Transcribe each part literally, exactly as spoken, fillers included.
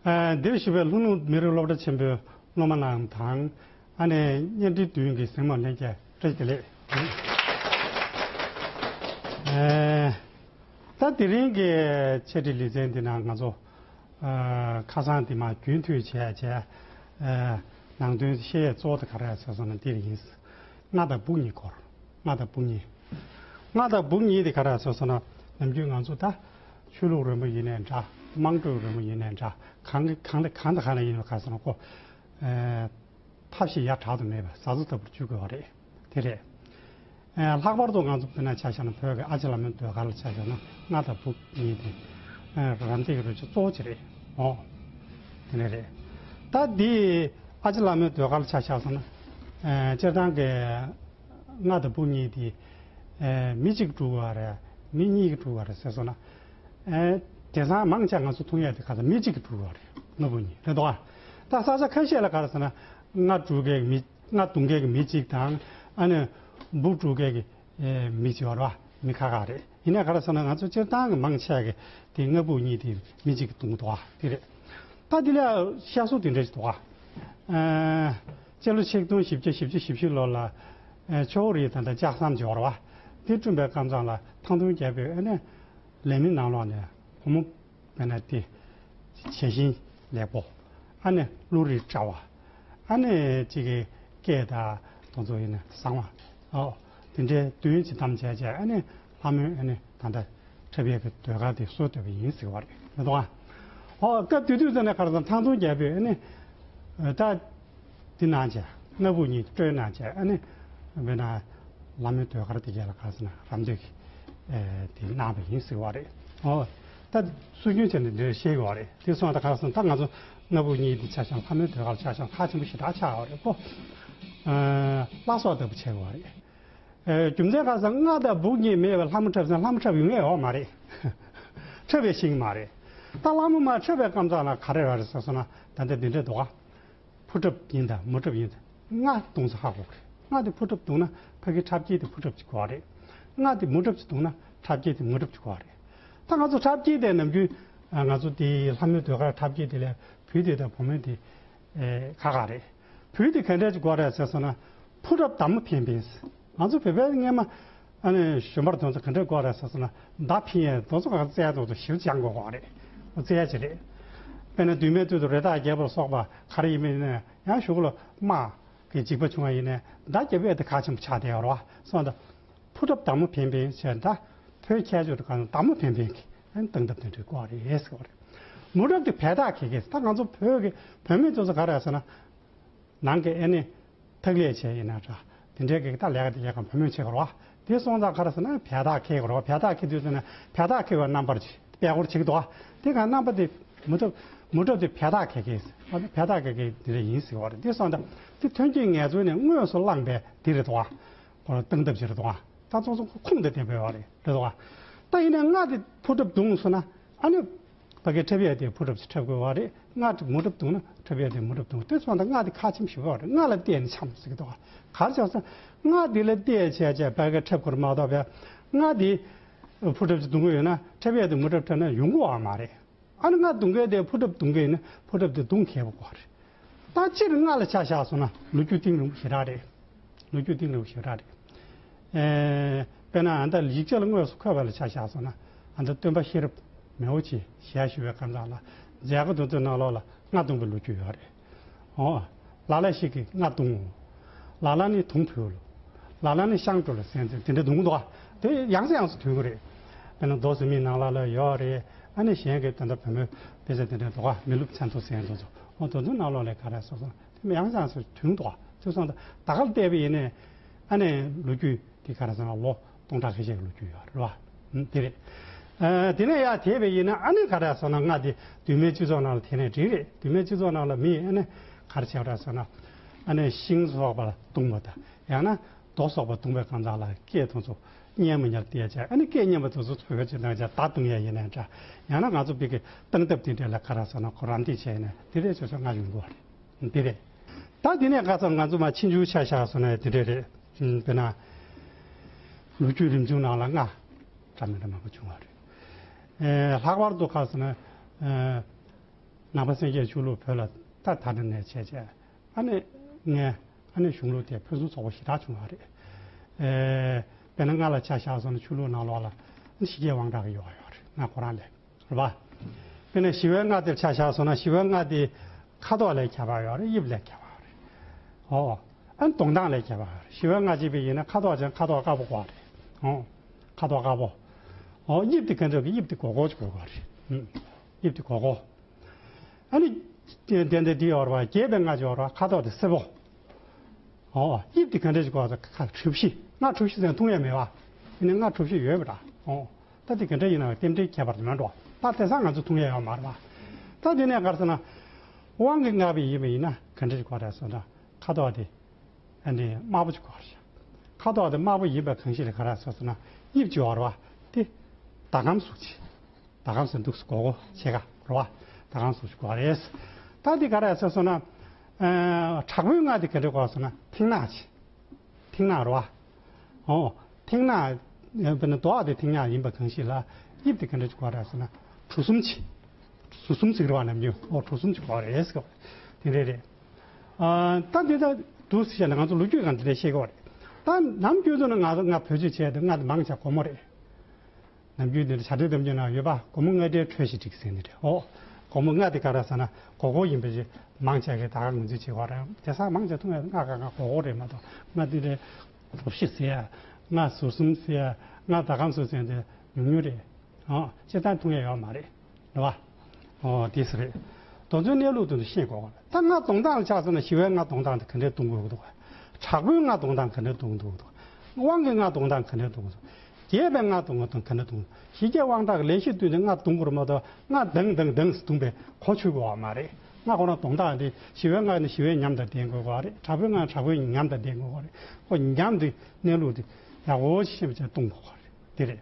ཨ། འདིར་བཞུགས་པའི་ལྷོ་ནུབ་མི་རིགས་སློབ་གྲྭ་ཆེན་པོའི་སློབ་མ་རྣམས་དང་། ཨ་ནི་བརྙན་འཕྲིན་མདུན་གྱི་གཟིགས་མོ་ལྷན་རྒྱས་བཀྲ་ཤིས་བདེ་ལེགས། ཨ། ད་དེ་རིང་གི་འཆད་ཁྲིད་ལེ་ཚན་འདི་ནང་ང་ཚོ་ཨ། ཁ་སང་འདི་མར་རྒྱུན་མཐུད་བྱས་བྱས། ཨ། ནང་དོན་བཤད་ཡས་གཙོ་བོ་དེ་ག་རེ་རེད་ཟེར་སོང་ན་འདི་རེད་ཡིན། རྔ་དང་སྦུག་གཉིས་སྐོར། རྔ་དང་སྦུག་གཉིས། རྔ་དང་སྦུག་གཉིས་དེ་ག་རེ་རེད་ཟེར་སོང་ན། ནམ་རྒྱུན་ང་ཚོ་ད་ཆོས་ལུགས་རིས་མེད་ཡིན་ནའི་འདྲ། དམངས་ཁྲོད་རིས་མེད་ཡིན་ནའི་འདྲ། གང་གི་གང་དང་གང་དང་གང་ལ་ཡིན་པ་ག་རེ་ཟེར་ན་ཁོ། ཨ། ཐབས་ཤེས་ཡ་དྲག་ཏུ་མེད་པ་བཟའ་ཚོ་ལྟ་བུར་འཇུག་དགོས་པ་རེད། དེ་རེད། ཨ། ལྷག་པར་དུ་ང་ཚོ་དཔེར་ན་ཆ་བཞག་ན་བོད་ཀྱི་ཨ་ཅེ་ལྷ་མོའི་ཟློས་གར་ལ་ཆ་བཞག་ན་རྔ་དང་སྦུག་གཉིས་དེ། ཨ། རམ་འདེགས་ཀྱི་རུ་ཆ་གཙོ་བོ་ཅིག་རེད། འོ། དེ་འདྲ་རེད། ད་འདི་ཨ་ཅེ་ལྷ་མོའི་ཟློས་གར་ལ་ཆ་བཞག་སོང་ན། ཨ། སྤྱིར་བཏང་གི་རྔ་དང་སྦུག་གཉིས་དེ། ཨ། མི་གཅིག་གིས་གྲུབ་པ་རེད། མི་གཉིས་ཀྱིས་གྲུབ་པ་རེད་ཟེར་སོང་ན། ཨ། དེང་སང་མང་ཆེ་ང་ཚོ་མཐོང་ཡས་དེ་ག་ས་མི་གཅིག་གིས་གྲུབ་པ་རེད། རྔ་སྦུག་གཉིས་རེད་དོ། ད་ས་ཆ་ཁ་ཤས་ལ་ག་རེ་ཟེར་ན། རྔ་གྲུ་མཁན་གྱི་མི། རྔ་རྡུང་མཁན་གྱི་མི་གཅིག་དང་། ཨ་ནི་སྦུག་གྲུ་མཁན་གྱི་ཨེ། མི་གཅིག་ཡོད་རེད་བ། མི་ཁག་ཁག་རེད། ཡིན་ནའི་ག་རེ་ཟེར་ན་ང་ཚོ་སྤྱིར་བཏང་གི་མང་ཆེ་གི་དེ་རྔ་སྦུག་གཉིས་དེ་མི་གཅིག་གིས་རྡུང་འདུག་བ། དེ་རེད། ད་དེ་ལ་བཤད་སྲོལ་དེ་འདྲ་ཞིག་འདུག་བ། ཨ། སྤྱི་ལོ་ཆིག་སྟོང་བཞི་བརྒྱ་བཞི་བཅུ་ཞེ་བཞི་ལོ་ལ། ཨ། ཆོས་འཁོར་རིགས་ད་ལྟ་ལྕགས་ཟམ་ཅིག་ཡོད་རེད་བ། དེ་བསྐྲུན་པའི་སྐབས་མཚམས་ལ་ཐང་སྟོང་རྒྱལ་པོས་ཨ་ནི་ལས་མི་ནང་ལོགས་ནས་བུ་མོ། དཔེར་ན་དེ་བྱད་བཞིན་ལེགས་པོ། ཨ་ནི་བློ་རིག་བཀྲ་བ། ཨ་ནི་གཅིག་གི་སྐད་དང་དེ་ཚོ་ཡིན་ན་བཟང་བ། ཨོ། དེ་འདྲའི་བདུན་ཅིག་བདམས་བྱས་བྱས། ཨ་ནི་ལྷ་མོས་ཨ་ནི་ད་ལྟ་འཁྲབ་ཡས་ཀྱི་ཟློས་གར་དེ་གསོལ་བཏབ་པ་ཡིན་ཟེར་བ་རེད། མི་འདུག་ཨ། ཨོ། སྐབས་དེ་དུས་ཙམ་ནས་ག་རེ་ཟེར་ན་ཐང་སྟོང་རྒྱལ་པོས་ཨ་ནི་ད་འདི་གནང་བྱས། རྔ་སྦུག་གཉིས་སྤྲོད་གནང་བྱས། ཨ་ནི་དཔེར་ན་ལྷ་མོའི་ཟློས་གར་དེ་གས་ལ་ག་རེ་ཟེར་ན་རམ་འདེགས་ཀྱི་ཨེ། དེ་གནང་བ་ཡིན་ཟེར་བ་རེད། ཨོ། ད་སྲོལ་རྒྱུན་བྱས་ནས་འདིར་བཤད་དགོས་པ་རེད། དེ་སོང་ད་ག་རེ་ཟེར་ན་ད་ང་ཚོ་རྔ་སྦུག་གཉིས་དེ་ཆ་བཞག་ན་ལྷ་མོའི་ཟློས་གར་ཆ་བཞག་ན་ཁག་ཆེན་པོ་ཞེ་དྲག་ཆགས་ཡོད་རེད་ཁོ། ཨ། བླ་སྲོག་ལྟ་བུ་བྱས་དགོས་པ་རེད། ཨེ། རྒྱུ་མཚན་ག་རེ་ཟེར་ན་རྔ་དང་སྦུག་གཉིས་མེད་པའི་ལྷ་མོ་འཁྲབ་ཟེར་ན་ལྷ་མོ་འཁྲབ་ཡོང་ཡས་ཡོད་མ་རེད། འཁྲབ་པའི་ཤེས་ཀྱི་མ་རེད། ད་ལྷ་མོ་མར་འཁྲབ་པའི་སྐབས་མཚམས་ལ་ག་རེ་རེད་ཟེར་སོང་ན་ད་ལྟ་འདི་འདྲས་འདུག་ག་ཕོ་འཁྲབ་ཡིན་དང་མོ་འཁྲབ་ཡིན་དང་རྔ་རྡུང་ས་ཧ་གོ་གི་རེད། རྔ་དེ་ཕོ་འཁྲབ་བརྡུངས་ན་ཕ་གི་འཁྲབ་དཀྱིལ་དེ་ཕོ་འཁྲབ་ཅིག་དགོས་རེད། རྔ་དེ་མོ་འཁྲབ་ཅིག་བརྡུངས་ན་འཁྲབ་དཀྱིལ་དེ་མོ་འཁྲབ་ཅིག་དགོས་རེད། ད་ང་ཚོ་འཁྲབ་དཀྱིལ་དེ་ནམ་རྒྱུན་ང་ཚོ་དེའི་ལྷ་མོའི་ཟློས་གར་འཁྲབ་དཀྱིལ་དེ་ལས་བུ་དེ་དང་བུ་མོ་དེ་ཁག་ཁག་རེད། བུ་དེ་ག་འདྲ་ཅིག་དགོས་རེད་ཟེར་སོང་ན་ཕོ་འཁྲབ་མདའ་མོ་འཕེན་འཕེན། ང་ཚོ་བོད་པའི་སྔས་མ། ཨ་ནི་གཞོན་པར་དེ་ཚོ་ག་འདྲ་དགོས་རེད་ཟེར་སོང་ན་མདའ་འཕེན་ཡས་དེ་ཚོ་ག་རྩལ་དེ་ཚོ་ཞིབ་སྦྱང་དགོས་རེད། རྩལ་ཅིག་རེད། དཔེར་ན་མདུན་མའི་དུས་སུ་རི་དྭགས་རྒྱལ་པོ་ལ་སོགས་པ་ག་རེ་ཡིན་མིན་ནས་ཡང་གཞུག་ལ་དམག་གི་འཇིགས་པ་བྱུང་བ་ཡིན་ནའི་མདའ་རྒྱབ་ཡས་དེ་ཁག་ཆེན་པོ་ཆགས་བསྡད་ཡོད་རེད་བ། སོང་ད་ཕོ་འཁྲབ་མདའ་མོ་འཕེན་འཕེན་བྱས་ད་བོད་ཁྱད་ཆོས་དུ་གང་མདའ་མོ་འཕེན་འཕེན་གྱི་སྟངས་སྟབས་དེ་འདྲ་དགོས་རེད་ཟེར་བ་རེད། མོ་འཁྲབ་དེ་བལ་ཐག་འཁེལ་གྱི། ད་ང་ཚོ་བོད་ཀྱི་བུད་མེད་དེ་ཚོ་ག་རེ་ཟེར་ན། ནང་གི་ཨ་ནི་ཐག་ལས་བྱས་ཡིན་ན་འདྲ། དེ་འདྲའི་གི་ད་ལས་ཀ་དེ་ལས་ཀ་བུ་མོས་བྱེད་དགོས་རེད་བ། དེ་སོང་ཙང་ག་རེ་ཟེར་ན་བལ་ཐག་འཁེལ་དགོས་རེད་བ། བལ་ཐག་འཁེལ་དུས་ཙམ་ནས་བལ་ཐག་འཁེལ་བའི་རྣམ་པར་ཅིག་དཔེ་སྐོར་བྱེད་ཀྱི་འདུག་བ། དེ་ག་རྣམ་པ་དེ་མོ་འཁྲབ་མོ་འཁྲབ་དེ་བལ་ཐག་འཁེལ་མཁན་ཟེར་བ་དེ་བལ་ཐག་འཁེལ་མཁན་དེ་འདྲ་ཡིན་ཟེར་བ་རེད། དེ་སོང་ཙང་དེ་མཐུན་རྐྱེན་ངལ་རྩོལ་ནས་དངོས་སུ་བླངས་པའི་དེ་རེད་འདུག་བ། ཁོ་རང་སྟངས་སྟབས་ཅིག་རེད་འདུག་བ། ད་ཚོགས་གཙོ་ཁོ་ཁུངས་དེ་ལྡན་པའི་བ་རེད་རེད་འདུག་བ། ད་ཡིན་ན་རྔ་དེ་ཕོ་འཁྲབ་བརྡུངས་སོང་ན་ཨ་ནི། ཕ་གི་འཁྲབ་ཡས་དེ་ཕོ་འཁྲབ་ཅིག་འཁྲབ་དགོས་པ་རེད། རྔ་དེ་མོ་འཁྲབ་བརྡུངས་ན་འཁྲབ་ཡས་དེ་མོ་འཁྲབ་བརྡུངས། དེ་སོང་ད་རྔ་དེ་ཁག་ཆེན་པོ་ཞེ་པོ་རེད། རྔ་ལ་བལྟས་ནས་འཆམ་ཟེར་གྱི་འདུག་ག་ག་རེ་བྱས་སོང་། རྔ་དེ་ལ་བལྟས་བྱས་བྱས་ཕ་གི་འཁྲབ་དགོས་རེད་མ་གཏོགས་པས་རྔ་དེ་ཕོ་འཁྲབ་ཅིག་བརྡུང་གི་ཡོད་ན་འཁྲབ་ཡས་དེ་མོ་འཁྲབ་འཁྲབ་ན་ཡོང་གི་ཡོད་མ་རེད། ཨ་ནི་རྔ་བརྡུང་མཁན་དེ་ཕོ་འཁྲབ་བརྡུང་མཁན་ཡིན་ན་ཕོ་འཁྲབ་དེ་བརྡུང་མཁས་པོ་དགོས་རེད། ད་སྤྱིར་རྔ་ལ་ཆ་བཞག་སོང་ན་ལོ་རྒྱུས་གཏིང་རིང་པོ་ཞེ་དྲག་རེད། ལོ་རྒྱུས་གཏིང་རིང་པོ་ཞེ་དྲག་རེད། ཨེ། དཔེར་ན་ཨ་ད་ཡིག་ཆ་ལ་དངོས་སུ་འཁོད་པ་ལ་ཆ་བཞག་སོང་ན་ཨ་ད་སྟོན་པ་ཤེས་རབ་མེས་པོ་ཆེ་ཞལ་བཞུགས་པའི་སྐབས་ལ་མཛད་སྒོ་དེ་ཚོའི་ནང་ལོགས་ལ་རྔ་བརྡུངས་པའི་ལོ་རྒྱུས་ཡོད་རེད། ཨོ། ལ་ལ་ཞིག་གིས་རྔ་བརྡུངས། ལ་ལ་ནི་དུང་ཕུལ། ལ་ལ་ནི་ཤངས་སྤྲོ་ལ་གསན་ཚུལ་དེ་འདྲ་འདུག་འདུག་དེ་ཡང་སེ་ཡང་སེ་ཐོན་གྱི་རེད། དཔེར་ན་མདོ་ཟེར་མིའི་ནང་ལ་ལ་ཡོད་རེད། ཨ་ནི་གཞན་གྱི་ད་ལྟ་བུ་མོའི་དཔེ་ཆ་དེ་འདྲ་འདུག་མི་ལུས་ཚན་ཚོ་ཟེར་འདུག་ཚོ། ཨོ་དེ་ཚོའི་ནང་ལོགས་ལ་ག་རེ་སོ་སོ་དེ་ཡང་སེ་ཡང་སེ་ཐོན་འདུག་དེ་སོང་ད་ད་ག་ལ་བལྟས་པ་ཡིན་ནའི་ཨ་ནི་ལོ་རྒྱུས། དེ་ག་རེ་ཟེར་ན་ལོ་སྟོང་ཕྲག་ཁ་ཤས་ཀྱི་ལོ་རྒྱུས་ཡོད་རེད་བ། ཨུམ། དེ་རེད། ཨ། དེ་ནས་ཡར་དེད་པ་ཡིན་ན་ཨ་ནི་ག་རེ་ཟེར་ན་རྔ་དེ་བུད་མེད་སྤྱི་ཚོགས་ནང་ལ་དེད་ནས་འགྲིག་རེད། བུད་མེད་སྤྱི་ཚོགས་ནང་ལ་མི་ཨ་ནི་ག་རེ་བྱས་པ་རེད་ཟེར་ན། ཨ་ནི་ཤིང་སོགས་པ་བརྡུངས་པ་དང་ཡང་ན་རྡོ་སོགས་པ་བརྡུངས་པའི་གང་ཟག་ལ་སྐད་དེ་ཚོ་སྙན་མི་སྙན་བལྟས་བྱས། ཨ་ནི་སྐད་སྙན་པ་དེ་ཚོ་ཚོས་བྱེད་སྟངས་བྱས་མདའ་བརྡུངས་ཡ་ཡིན་ནའི་འདྲ། ཡང་ན་ང་ཚོ་བོད་ཀྱི་སྟངས་སྟབས་དེ་འདྲ་ལ་ག་རེ་ཟེར་ན་ཁོ་རམ་འདེགས་བྱས་ཡིན་ན་དེ་འདྲའི་ཆོས་ཚོ་རྔ་ཡོང་གི་རེད། འདི་རེད། ད་འདི་ནས་ཁ་སང་ང་ཚོ་མ་ཕྱིན་ཆུ་ཆ་བཞག་སོང་ན་འདི་འདྲ་རེད། ཨུམ། དཔེར་ན། ལོ་རྒྱུས་རིམ་བྱུང་ནང་ལ་རྔ་འདྲ་མི་འདྲ་མང་པོ་བྱུང་བ་རེད། ཨེ། ལྷག་པར་དུ་ཁ་སང་ན། ཨེ། ནང་པ་སེམས་བསྐྱེད་ཆོས་ལུགས་བོད་ལ་ད་ད་ནས་བྱས་བྱས། ཨ་ནི་ངས་ཨ་ནི་གཞུང་ལུགས་དེ་ཕུན་སུམ་ཚོགས་པ་ཞེ་དྲག་བྱུང་བ་རེད། ཨེ། དཔེར་ན་ང་ལ་ཆ་བཞག་སོང་ན་ཆོས་ལུགས་ནང་ལོགས་ལ་ཞི་རྒྱས་དབང་དྲག་གི་ཡོད་ཡོད་རེད། ང་ཁོ་རང་ལས་རེད་པ། དཔེར་ན་ཞི་བའི་རྔ་དེར་ཆ་བཞག་སོང་ན་ཞི་བའི་རྔ་དེ་ཁ་དོག་ལས་ཁྱད་པར་ཡོད་རེད། དབྱིབས་ལས་ཁྱད་པར་ཡོད་རེད། ཨོ། ཨ་ནི་གདོང་མདངས་ལས་ཁྱད་པར་ཡོད་རེད། ཞི་བའི་རྔ་གཅིག་པ་ཡིན་ན་ཁ་དོག་ཅན་ཁ་དོག་དཀར་པོ་དགོས་རེད། ཨོ། ཁ་དོག་དཀར་པོ། ཨོ། དབྱིབས་དེ་ག་འདྲ་གི་དབྱིབས་དེ་སྒོར་སྒོར་ཅིག་དགོས་དགོས་རེད། ཨུམ། དབྱིབས་དེ་སྒོར་སྒོར། ཨ་ནི། དེ་དེ་འདི་འདི་ཡོད་རེད་པ། རྒྱས་པའི་རྔ་ཅིག་ཡོད་རེད་པ། ཁ་དོག་དེ་སེར་པོ། ཨོ། དབྱིབས་དེ་ག་འདྲ་ཅིག་དགོས་རེད། ཁ་གྲུ་བཞི། རྔ་གྲུ་བཞི་ཟེར་ན་འཐུང་ཡས་མེད་པ། ཡིན་ནའི་རྔ་གྲུ་བཞི་ཡོད་པ་འདྲ། ཨོ། ད་དེ་ག་འདྲ་ཡིན་ན་རྟེན་འབྲེལ་ཁྱད་པར་དུ་མ་འགྲོ། ད་དེང་སང་ང་ཚོ་འཐུང་ཡས་ཡོད་མ་རེད་པ། ད་དེ་ནས་ག་རེ་ཟེར་ན། དབང་གིས་མངགས་པ་ཡིན་པ་ཡིན་ན་ག་འདྲ་ཅིག་དགོས་རེད་ཟེར་ན། ཁ་དོག་དེ། ཨ་ནི་དམར་པོ་ཅིག་དགོས་རེད། ཁ་དོག་དེ་དམར་པོ་ཡིན་པ་གང་ཞིག་ལ་ག་རེ་ཟེར་ཟེར་ན། དབྱིབས་ཅིག་ཡོད་རེད་པ། དེ། ཟླ་གམ་གཟུགས་ཅིག་ཟླ་གམ་ཟེར་འདུག་སེ་སྒོར་སྒོར་ཕྱེད་ཀ་རེད་པ། ཟླ་གམ་གཟུགས་ཅིག་དགོས་རེད། ད་དེ་ག་རེ་ཟེར་ཟེར་ན། ཨ། དྲག་པོའི་རྔ་དེ་ག་འདྲ་དགོས་ཟེར་ན་མཐིང་ནག་ཅིག་མཐིང་ནག་རེད་པ། ཨོ། མཐིང་ནག་དཔེར་ན་རྡོ་དེ་མཐིང་ནག་ཡིན་པ་གང་ཞིག་ལ་དབྱིབས་དེ་ག་འདྲ་ཅིག་དགོས་རེད་ཟེར་ན་གྲུ་གསུམ་ཅིག་གྲུ་གསུམ་ཅིག་རེད་པ། ནམ་རྒྱུན། ཨོ། གྲུ་གསུམ་ཅིག་དགོས་རེད་ཟེར་གི། དེ་འདྲ་རེད། ཨ། ད་འདི་ད་འདུག་སེ་བཤད་ན་ང་ཚོ་ལོ་རྒྱུས་སྒང་འདི་འདྲ་བཤད་ཀྱི་ཡོད་རེད། ད་ནམ་རྒྱུན་དུ་ན་ང་ཚོ་རྔ་བེད་སྤྱོད་བྱས་ཏེ་རྔ་དེ་མང་ཆེ་སྒོར་མོ་རེད། ནམ་རྒྱུན་འདི་འདྲ་བྱ་བྲལ་གཏམ་རྒྱུད་ནང་ཡོད་པ། སྒོར་མོ་རྔ་སྒྲིལ་འཕྲོད་བཞི་སྒྲིག་ཟེར་ནི་རེད། ཨོ། སྒོར་མོ་རྔ་དེ་ག་རེ་ཟེར་ན་སྒོར་སྒོར་ཡིན་པ་ཞིག་མང་ཆེ་གིས་ད་ག་ངོས་འཛིན་བྱེད་ཀྱི་ཡོད་རེད། དེང་སང་མང་ཆེ་འཐུང་ཡས་རྔ་ག་ག་སྒོར་སྒོར་རེད་མ་གཏོགས། རྔ་འདི་འདྲའི་གྲུ་བཞི་ཟེར་ཡ། རྔ་ཟུར་གསུམ་ཟེར་ཡ། རྔ་ཟླ་གམ་གཟུགས་ཟེར་ཡ་དེ་ཉུང་ཉུང་རེད། ཨོ། སྤྱིར་བཏང་འཐུང་ཡས་ཡོད་མ་རེད། རེད་པ། ཨོ། དེ་སུ་རེད། དེ་ཚོའི་གནས་ལུགས་དེ་ཚོ་ཤེས་དགོས་པ། ད་རྔ་གདོང་མདངས་ལ་ཆ་བཞག་ན་ཞི་བའི་རྔ་གདོང་མདངས་དེ་ག་འདྲས་གཏོང་དགོས་ཀྱི་འདུག་ག་དྲག་པོའི་རྔ་གདོང་མདངས་ག་འདྲས་གཏོང་གི་འདུག་ག་དབང་གི་རྔ་གདོང་མདངས་ག་འདྲས་གཏོང་གི་འདུག་རྒྱས་པའི་རྔ་གདོང་མདངས་ག་འདྲས་གཏོང་གི་འདུག་ཞི་རྒྱས་དབང་དྲག་གི་ལས་གཞི་བཏོན་ནས་རྔ་གཏོང་དགོས་རེད་མ་གཏོགས། རྔ་ལྡང་ལྡང་ལྡང་ཟེར་གཏོང་པའི་གོ་ཆོད་དགོས་པ་མ་རེད། རྔ་ཁོ་རང་གདོང་མདངས་དེ་ཞི་བའི་རྔ་ནི་ཞི་བའི་ཉམས་དང་ལྡན་དགོས་པ་རེད། དྲག་པོའི་རྔ་ནི་དྲག་པོའི་ཉམས་དང་ལྡན་དགོས་པ་རེད། ཁོ་ཉམས་དེ་གནས་ལུགས་དེ་ཡག་པོ་ཤེས་པ་བྱས་གཏོང་དགོས་པ་རེད། དེ་རེད།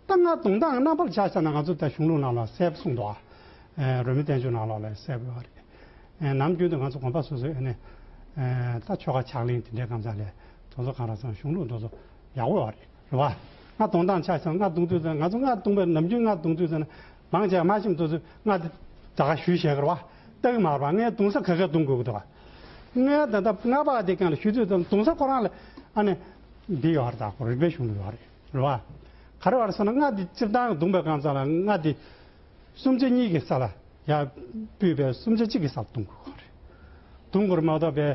ད་རྔ་གདོང་མདངས་རྣམ་པར་ཆ་བཞག་ན་ང་ཚོ་ད་གཞུང་ལུགས་ནང་ལ་གསལ་པོ་གསུངས་འདུག་ཨ། རོལ་མོའི་བསྟན་བཅོས་ནང་ལོགས་ལ་གསལ་པོ་ཡོད་རེད། ཨ། ནམ་རྒྱུན་དུ་ང་ཚོ་དགོན་པ་སོ་སོའི་ཨ་ནི། ཨ། ད་ཆོ་ག་ཕྱག་ལེན་དེ་འདྲའི་སྐབས་ལ་དེ་ཚོ་གང་ལ་སོང་གཞུང་ལུགས་དེ་ཚོ་ཡག་པོ་ཡོད་རེད། རེད་པ། རྔ་གདོང་མདངས་ཆ་བཞག་ན་རྔ་གདོང་དུས་ཙམ་ང་ཚོ་རྔ་གདོང་པའི་ནམ་རྒྱུན་རྔ་གདོང་དུས་ཙམ་མང་ཆེ་བ་མ་ཤེས་དེ་ཚོ་རྔ་དེ་ད་ག་གཞུས་བཞག་གི་རེད་པ། ལྟ་གི་མ་རེད་པ། རྔའི་གདུང་ས་ག་ག་གདུང་དགོས་ཀྱི་འདུག་ག་རྔའི་ད་ལྟ་རྔ་པ་དེ་སྒང་ལ་གཞུས་དུས་ཙམ་གདུང་ས་ཁོ་རང་ལ་ཨ་ནི་འདི་ཡོད་རེད། ད་ཁོ་རིག་པའི་གཞུང་ལུགས་ཡོད་རེད། རེད་པ། ག་རེ་བར་ཟེར་ན་རྔ་འདི་སྤྱིར་བཏང་གདུང་པའི་སྐབས་ལ་རྔ་འདི་སུམ་ཆ་གཉིས་ཀྱི་ས་ལ་ཡར་སྤུས་པའི་སུམ་ཆ་གཅིག་གི་ས་ལ་གདུང་དགོས་རེད། གདུང་དགོས་རེད་མ་གཏོགས་པའི་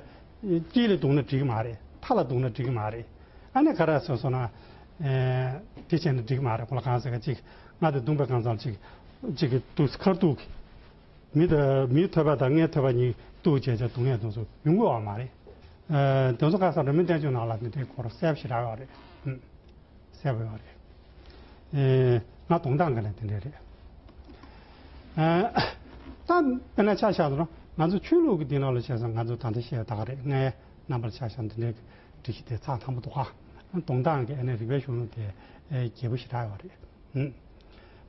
དཀྱིལ་ལ་གདུང་ན་འགྲིག་གི་མ་རེད། མཐའ་ལ་གདུང་ན་འགྲིག་གི་མ་རེད། ཨ་ནི་ག་རེ་བར་ཟེར་ན། ཨེ། དེ་བྱས་ན་འགྲིག་གི་མ་རེད། ཁོ་ལ་གང་ཟེར་ག་གཅིག་རྔ་འདི་གདུང་པའི་སྐབས་ལ་གཅིག་གཅིག་གི་དུས་ཁར་གདུགས་ཀྱི། མི་དང་མིའི་ཐོད་པ་དང་རྔའི་ཐོད་པ་གཉིས་གཏུག་བྱས་བྱས་གདུང་ཡས་དེ་ཚོ་ཡོང་གི་ཡོད་མ་རེད། ཨ། དེ་ཚོ་ཁ་སང་རོལ་མོའི་བསྟན་བཅོས་ནང་ལ་ནི་དེ་སྐོར་གསལ་པོ་ཞེ་དྲག་ཡོད་རེད། ཨུམ། གསལ་པོ་ཡོད་རེད། ཨེ། རྔ་གདོང་མདངས་ག་ལ་དེ་འདྲ་རེད། ཨ། ད་དཔེར་ན་ཆ་བཞག་ན་ང་ཚོ་ཆོས་ལུགས་ཀྱི་དེ་ནང་ལ་བྱས་ཙང་ང་ཚོ་ད་ལྟ་བཤད་ད་ག་རེད། རྔའི་རྣམ་པར་ཆ་བཞག་ན་དེ་འདྲའི་སྒྲིག་གཞི་དེ་ཚགས་དམ་པོ་འདུག་ག་གདོང་མདངས་ཀྱི་ཨ་ནི་རིག་པའི་གཞུང་ལུགས་དེ་ཨེ་རྒྱས་པོ་ཞེ་དྲག་ཡོད་རེད། ཨུམ།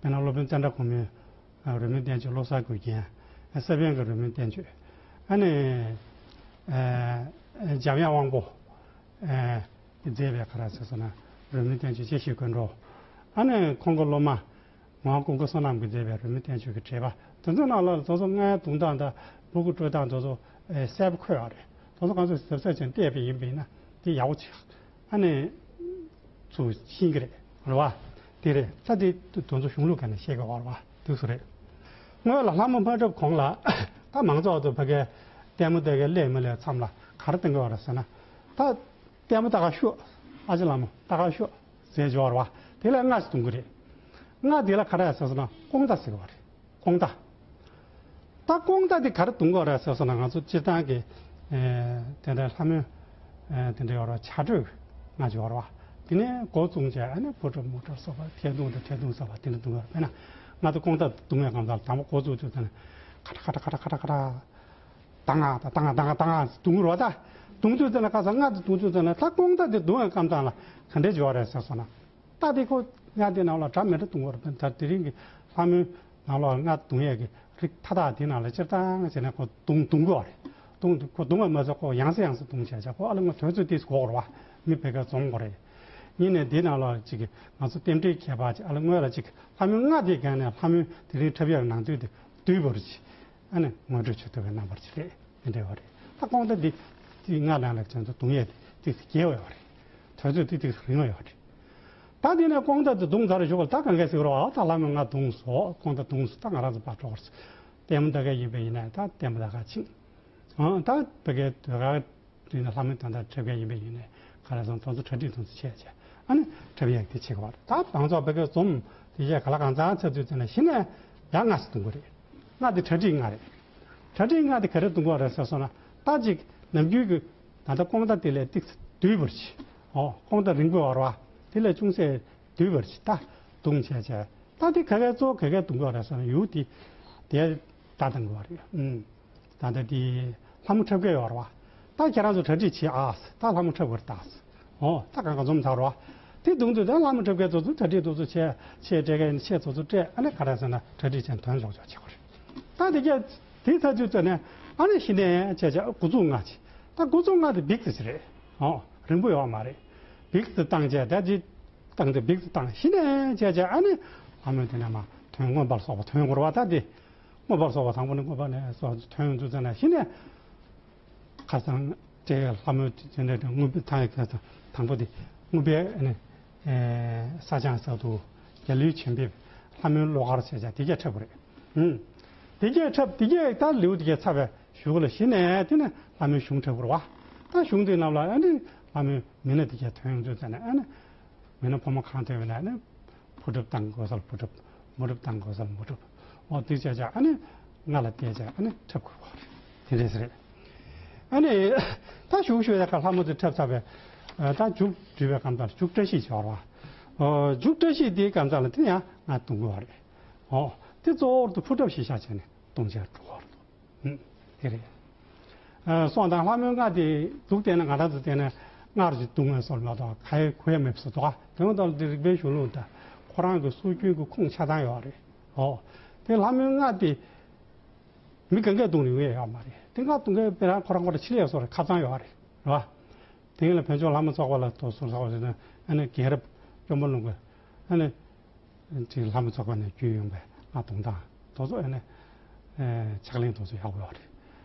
དཔེར་ན་སློབ་དཔོན་ཙནྡྲ་གོ་མིའི། ཨ། རོལ་མོའི་བསྟན་བཅོས་བློ་གསར་མགུལ་རྒྱན། ཨ། ས་པཎ་གྱི་རོལ་མོའི་བསྟན་བཅོས། ཨ་ནི། ཨ། འཇམ་དབྱངས་དབང་པོ། ཨ། མཛད་པའི་ག་རེ་ཟེར་ཟེར་ན་རོལ་མོའི་བསྟན་བཅོས་དཔྱད་ཤེས་ཀུན་འགྲོ། ཨ་ནི་ཁོང་གི་སློབ་མ་ངག་དབང་ཀུན་དགའ་བསོད་ནམས་ཀྱིས་མཛད་པའི་རོལ་མོའི་བསྟན་བཅོས་ཀྱི་འགྲེལ་པ་དེ་ཚོ་ནང་ལ་དེ་ཚོ་རྔའི་གདུང་མདངས་དང་སྤུ་གུ་དཀྲོལ་སྟངས་དེ་ཚོ་གསལ་པོ་འཁོད་ཡོད་རེད། དེ་ཚོ་གང་ཚོད་གཟབ་གཟབ་བྱས་བལྟས་པ་ཡིན་པ་ཡིན་ན་དེ་ཡག་པོ་ཆགས། ཨ་ནི། ཚུར་ཤེས་ཀྱི་རེད། རེད་པ། དེ་རེད། ད་དེ་དོན་ཚོ་གཞུང་ལུགས་ག་ནས་བཤད་དགོས་པ་རེད་པ། དེ་ཚོ་རེད། སྔོན་ལ་ལྷ་མོ་མ་འཁྲབ་གོང་ལ། ད་མང་ཚོགས་ཚོ་ཕ་གིའི་ལྟད་མོ་ལྟ་གའི་སླེབས་མི་སླེབས་མཚམས་ལ་ག་རེ་གཏོང་གི་ཡོད་རེད་ཟེར་ན། ད་ལྟད་མོ་ལྟ་ག་ཤོག་ཨ་ཅེ་ལྷ་མོ་ལྟ་ག་ཤོག་ཟེར་གྱི་ཡོད་རེད་པ། དེ་ལ་རྔ་ཞིག་གཏོང་གི་རེད། རྔ་དེ་ལ་ག་རེ་ཟེར་ཟེར་ན་ཀོང་རྟ་ཟེར་གྱི་ཡོད་རེད། ཀོང་རྟ། ད་ཀོང་རྟ་དེ་ག་རེ་གཏོང་གི་ཡོད་རེད་ཟེར་སོང་ན་ང་ཚོ་སྤྱིར་བཏང་གི། ཨེ། དེ་འདྲ་ལྷ་མོའི། ཨེ། དེ་འདྲ་ཡོད་རེད་པ། བྱ་སྒྲོས་རྔ་ཅིག་ཡོད་རེད་པ། དེ་ནས་འགོ་བཙུགས་བྱས་ཨ་ནི་བུ་ཕྲུག་མོ་ཕྲུག་སོགས་པ་ཐལ་རྡུང་དང་ཐལ་རྡུང་སོགས་པ་དེ་འདྲ་གཏོང་གི་ཡོད་རེད། དཔེར་ན་ང་ཚོ་ཀོང་རྟ་གཏོང་བའི་སྐབས་ལ་དང་པོ་འགོ་བཙུགས་དུས་ཙམ་ནས་ཁ་ཁྲ་ཁ་ཁྲ་ཁ་ཁྲ་ཁ་ཁྲ། ད་ང་ད་ད་ང་ད་ང་ད་ང་གཏོང་གི་རེད་པ། ད་གཏོང་དུས་ཙམ་ནས་ཁ་སང་རྔ་དེ་གཏོང་དུས་ཙམ་ནས་ད་ཀོང་རྟ་དེ་གཏོང་བའི་སྐབས་ལ་ག་འདྲ་ཅིག་ཡོད་རེད་ཟེར་སོང་ན། ད་དེ་ཁོ་རྔ་དེ་ནང་ལ་སྒྲ་མི་འདྲ་གཏོང་གི་རེད། ད་དེ་རིང་གི་ལྷ་མོའི་ནང་ལོགས་རྔ་གཏོང་ཡས་ཀྱི་རིགས་མཐའ་དག་དེ་ནང་ལ་སྤྱིར་བཏང་བྱས་ནས་ཁོ་གཏོང་གཏོང་གི་རེད། གཏོང་ཁོ་གཏོང་བ་མ་ཟད་ཁོ་ཡང་སེ་ཡང་སེ་གཏོང་བྱས་བྱས་ཁོ་ཨ་ལ་ང་དུས་ཚོད་ཏིས་གོ་རེད་པ། མི་ཕ་གིར་འཛོམས་དགོས་རེད། ཡིན་ནའི་དེ་ནང་ལོགས་ཅིག་ང་ཚོ་རྟེན་འབྲེལ་ཁྱད་པར་ཅིག་ཨ་ལ་སྔོན་ལ་ཅིག་ལྷ་མོའི་རྔ་དེ་སྒང་ནས་ལྷ་མོའི་དེ་རིང་འཁྲབ་ཡས་ནང་དུས་དེ་བསྡུས་པ་རེད། ཨ་ནི་ངོ་སྤྲོད་བྱེད་ཐུབ་པའི་རྣམ་པ་ཅིག་རེད། དེ་འདྲ་བ་རེད། ད་ལྐོག་ཟླ་འདི་དེ་ལྔ་ནང་ལ་ཁྱེད་ཚོ་རྡུང་ཡས་དེ་ཏིག་ཙམ་རྒྱས་པ་ཡོད་རེད། དུས་ཚོད་དེ་ཏིག་ཙམ་རིང་བ་ཡོད་རེད། ད་དེ་ནས་ལྐོག་ཟླ་དེ་བརྡུངས་ཚར་ཞོག་ལ་ད་གང་ག་ཟེར་རོགས། ཨ་ད་ལྷ་མོ་ལྔ་བརྡུངས་སོང་། ལྐོག་ཟླ་བརྡུངས་སོང་། ད་ང་རང་ཚོ་ཕར་འགྲོ་དགོས་རེད། ལྟད་མོ་ལྟ་མཁན་ཡིན་པ་ཡིན་ན་ད་ལྟད་མོ་ལྟ་ག་ཕྱིན། ཨང་། ད་ཕ་གིའི་ཟློས་གར་དེ་ནི་ལྷ་མོའི་དོན་དག་འཁྲབ་མཁན་ཡིན་པ་ཡིན་ནའི་ག་རེ་ཟེར་ན་དེ་ཚོ་གྲ་སྒྲིག་དེ་ཚོ་བྱས་བྱས། ཨ་ནི་འཁྲབ་ཡག་དེ་བྱེད་དགོས་པ་རེད། ད་མང་ཚོགས་ཕ་གིའི་འཛོམས་དེ་བྱས་ག་ལ་གང་ཚང་ཚར་དུས་ཙམ་ན་གཞི་ནས་ཡང་ལྔ་ཙམ་བརྡུང་དགོས་རེད། ལྔ་དེ་གྲ་སྒྲིག་ལྔ་རེད། གྲ་སྒྲིག་ལྔ་དེ་ག་རེ་བརྡུང་དགོས་རེད་ཟེར་སོང་ན། ད་ཅིག་ནམ་རྒྱུན་གྱི་ད་ལྟ་ལྐོག་ཟླ་དེ་ལས་ཏིག་ཙམ་བསྡུས་པ་ཅིག་ཨོ། ལྐོག་ཟླ་རིང་པོ་ཡོད་རེད་པ། དེ་ལས་ཅུང་ཟད་བསྡུས་པ་ཅིག་ད་བརྡུང་བྱས་བྱས། ད་དེ་ག་གའི་གཙོ་བོ་ག་གའི་བརྡུང་དགོས་རེད་ཟེར་ན་ཡུལ་དེ་དེ་ད་བཏང་དགོས་པ་རེད། ཨུམ། ད་ལྟ་དེ་ལྷ་མོ་འཁྲབ་མཁན་ཡོད་རེད་པ། ད་ཁྱེད་རང་ཚོ་གྲ་སྒྲིག་བྱེད་ཨ། ད་ལྷ་མོ་འཁྲབ་དགོས་རེད་ད། ཨོ། ད་གང་ག་འཛོམས་ཚར་རེད་པ། དེ་བརྡུང་དུས་ད་ལྷ་མོ་འཁྲབ་མཁན་ཚོ་ཚོ་གྲ་སྒྲིག་དེ་ཚོ་བྱས་བྱས་སྤྲད་མཁན་ཡིན་ན་ཆས་དེ་ཚོ་སྤྲད། ཨ་ནི་ག་རེ་ཟེར་ན་གྲ་སྒྲིག་བྱས་ནས་དོན་ལྗོགས་ལྗོགས་བྱེད་དགོས་རེད། ད་དེ་ག་དེ་ཚར་དུས་ཙམ་ནས་ཨ་ནི་གཞི་ནས་བྱས་བྱས་འགོ་འཛུགས་ལྔ་བྱས། ད་འགོ་འཛུགས་ལྔ་དེ་འབིག་ཙམ་ཞིག་རེད། ཨོ། རིང་པོ་ཡོད་མ་རེད། འབིག་ཙམ་བཏང་བྱས་ད་དེ་བཏང་དེ་འབིག་ཙམ་བཏང་གཞི་ནས་བྱས་བྱས། ཨ་ནི་ལྷ་མོ་དེ་ནས་མར་ཐོན། མངོན་པར་སོགས་པ་ཐོན་དགོས་རེད་པ། ད་དེ་མངོན་པར་སོགས་པ་དང་པོ་ནས་མངོན་པ་ནས་སོགས་ཐོན་དུས་ཙམ་ནས་གཞི་ནས་ཁ་སང་དེ་ལྷ་མོ་དེ་འདྲ་དེ་མངོན་པའི་ཐང་ཡི་ཁ་སང་དང་པོ་དེ་མངོན་པའི་ཨ་ནི་ས་བྱང་ས་དུ་རྒྱལ་བའི་བྱིན་འབེབས་ལྷ་མོའི་བློ་དཀར་བྱས་བྱས་དེ་གས་འཁྲབ་དགོས་རེད། ཨུམ། དེ་གས་འཁྲབ། དེ་གས་ད་ལེའུ་དེ་གས་ཚར་བའི་གཞུག་ལ་གཞི་ནས་དེ་ནས་ལྷ་མོའི་གཞུང་འཁྲབ་དགོས་རེད་པ། ད་གཞུང་དེ་རྣམས་ལ་ཨ་ནི་ལྷ་མོའི་མི་སྣ་དེ་གས་ཐོན་ཡོང་དུས་ཙམ་ནས་ཨ་ནི་མི་སྣ་ཕོ་མོ་གང་ཐོན་པ་ཡིན་ན་ཨ་ནི་ཕོ་འཁྲབ་བཏང་དགོས་ས་ལ་ཕོ་འཁྲབ། མོ་འཁྲབ་བཏང་དགོས་ས་ལ་མོ་འཁྲབ། འོ་དེ་བྱས་བྱས་ཨ་ནི་ལྔ་ལ་བལྟས་བྱས་ཨ་ནི་འཁྲབ་དགོས་པ་རེད། དེ་འདྲས་རེད། ཨ་ནི་ད་གཞུག་ཞུ་ཡ་ག་ལྷ་མོ་དེ་འཁྲབ་ཚར་བའི་ཨ་ད་མཇུག་བསྡུས་པའི་སྐབས་དང་མཇུག་བཀྲ་ཤིས་བྱ་བ་རེད་པ། ཨོ། མཇུག་བཀྲ་ཤིས་དེའི་སྐབས་ལ་དེ་ཡང་ལྔ་བརྡུང་དགོས་པ་རེད། ཨོ། དེ་གཙོ་བོར་དུ་ཕོ་འཁྲབ་གཞི་བཞག་བྱས་ནས་བརྡུང་བྱས་འགྲོ་བ་རེད། ཨུམ། དེ་རེད། ཨ་སོང་ཙང་ལྷ་མོའི་ལྔ་དེ་འདུག་བལྟས་ན་ང་རང་ཚོ་བལྟས་ན་སྔར་གྱི་བརྡུང་བའི་སྲོལ་མ་གཏོགས་ག་ཡེ་གོ་ཡ་མེད་པ་བཟོ་འདུག་ག་དེ་འོ་ད་འདི་རིག་པའི་གཞུང་ལུགས་དང་ཁོ་རང་གི་སྲོལ་རྒྱུན་གྱི་ཁུངས་ཆ་ཚང་ཡོད་རེད། ཨོ། དེ་ལྷ་མོའི་ལྔ་དེ་མི་གང་གས་བརྡུང་རིགས་ཡོད་མ་རེད། དེ་ལྔ་བརྡུང་མཁན་དཔེ་རང་ཁོ་རང་ཁོ་རང་ཆེད་ལས་བཟོ་རེད། ཁ་ཚང་ཡོད་རེད། རེད་པ། དེ་ལ་བོད་ལྗོངས་ལྷ་མོ་ཚོགས་པ་ལ་དོ་སོ་ཟེར་བ་ཟེར་ན་ཨ་ནི་རྒན་རབས་སྐྱོར་མོ་ལུང་གི་ཨ་ནི་ཅིག་ལྷ་མོ་ཚོགས་པ་ནས་བརྒྱུད་ཡོང་པའི་ལྔ་བརྡུང་སྟངས་དེ་ཚོ་ཨ་ནི་ཕྱག་ལེན་དེ་ཚོ་ཡག་པོ་ཡོད་རེད།